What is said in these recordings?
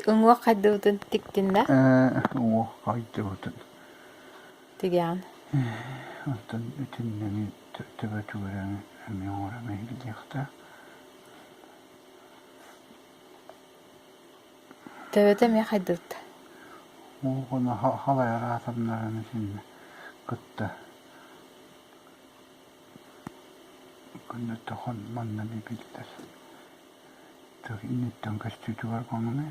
Уҥуох хайдыбытын тиктин да? Ээ, уҥуох хайдыбытын. Тигэҕин. Онтон итиннэни төбөтүгэр эмиэ оҥорон иһиллиэхтээх. Төбөтө эмиэ хайдыбыт. Уоҕуна халайар аатамнарын итиннэ кытта күннэтэ манна биллэр. Инниттэн көстүүтүгэр көҥүлэ.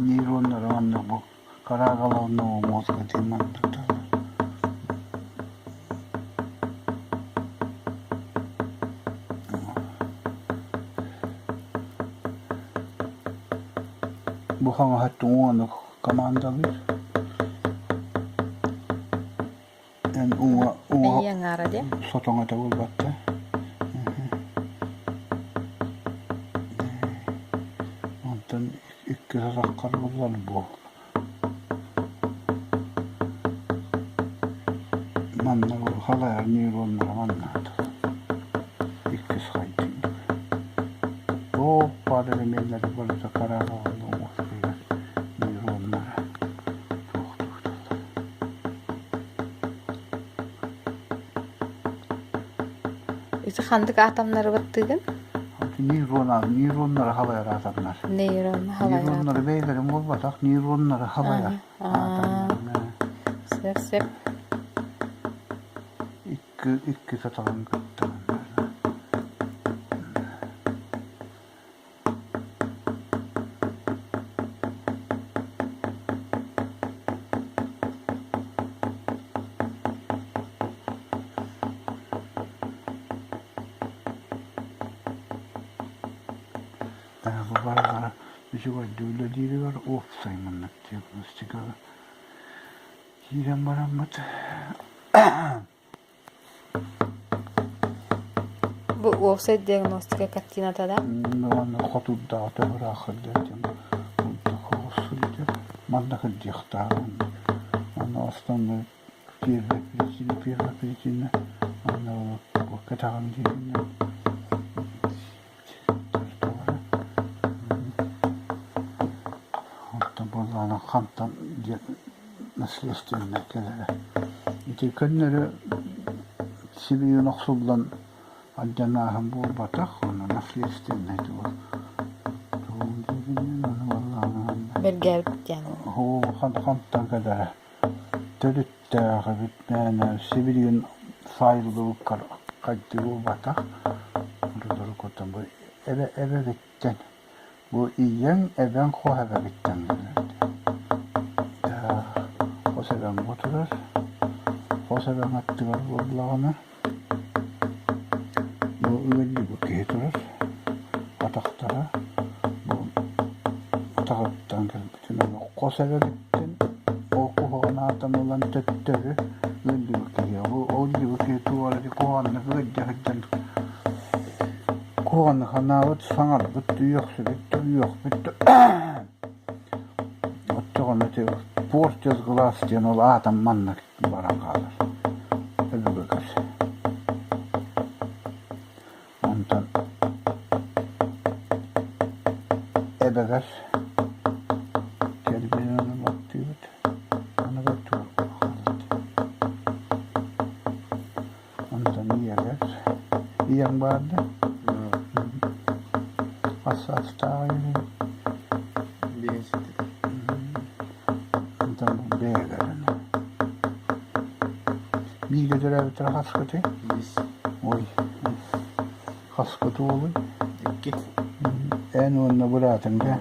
Нейроннара маннык бу кара головного мозга диэн манныктар. Бу хаҥаһыттан уонук командалыыр. Эн уҥа уҥа Эйиэҥ аҥаара диэ. сотоҥ этэ буолбатта. Онтон иккис атаххар буллар буол. Манна халайар нейроннара маннаата. Иккис хайдыы. Туох баар элеменнэри барыта карааҕа уоскуйар нейроннара. Ити ханнык атомнары баттыыгын? Нейрона, нейроннары халайар атомнар. Нейрон халайар Нейроннары бэйэлэрин буолбатах, нейроннары халайар атомнар. Сөп, сөп. Икки, икки сатаҕын кытта. Бу үчүгэйдик үлэлииригэр уопсай маннык диагностикаҕа киирэн бараммыт Бу уопсай диагностика картината да? Уонна хотурдааҕы төһө сылдьар сылдьар манна сылдьыахтаах уонна основной первая причина первая причина уонна кэтэҕин диэкинэн Онтон буоллаҕына хантан диэн наследственнай кэлэрэ. Ити көннөрү сибиин охсуллан алдьанааһын буолбатах, ону наследственнай тугу тугун диибин ону буоллаҕына Бэргээбит диэн. Оо, хантан кэлэрэ төрүттээх эбит мээнэ сибилигин саайыллыбыккар хайдыы буолбатах. Бу эбэ эбэбиттэн Бу ийэҥ эбэҥ хос эбэбиттэн Хос эбэҥ бу турар, хос эбэҥ аттыгар буоллаҕына бу ыалдьыбыт киһи турар, атахтара бу атаҕыттан кэлбитин хос эбэбиттэн ол куһаҕан аатан ылан төттөрү ыалдьыбыт киһи ол ыалдьыбыт киһи туох эрэ куһаҕаннык ыалдьа сылдьан Куһаҕаны санаабыт, саҥарбыт, үөхсүбүт да үөхпүт да оччоҕуна ити портис глаз диэн ол аатым манна баран хаалар өбүгэ Онтон эбэгэр кэргэнин ону баттыыбыт, ону баттыыр Онтон ийэбэр, ийэм баар да, хас саастаах үһү Онтон бэйэлэр Бииргэ төрөөбүттэрэ хаскытый? Ой, хаскыт уолуй? Икки. Эн уонна быраатыҥ да?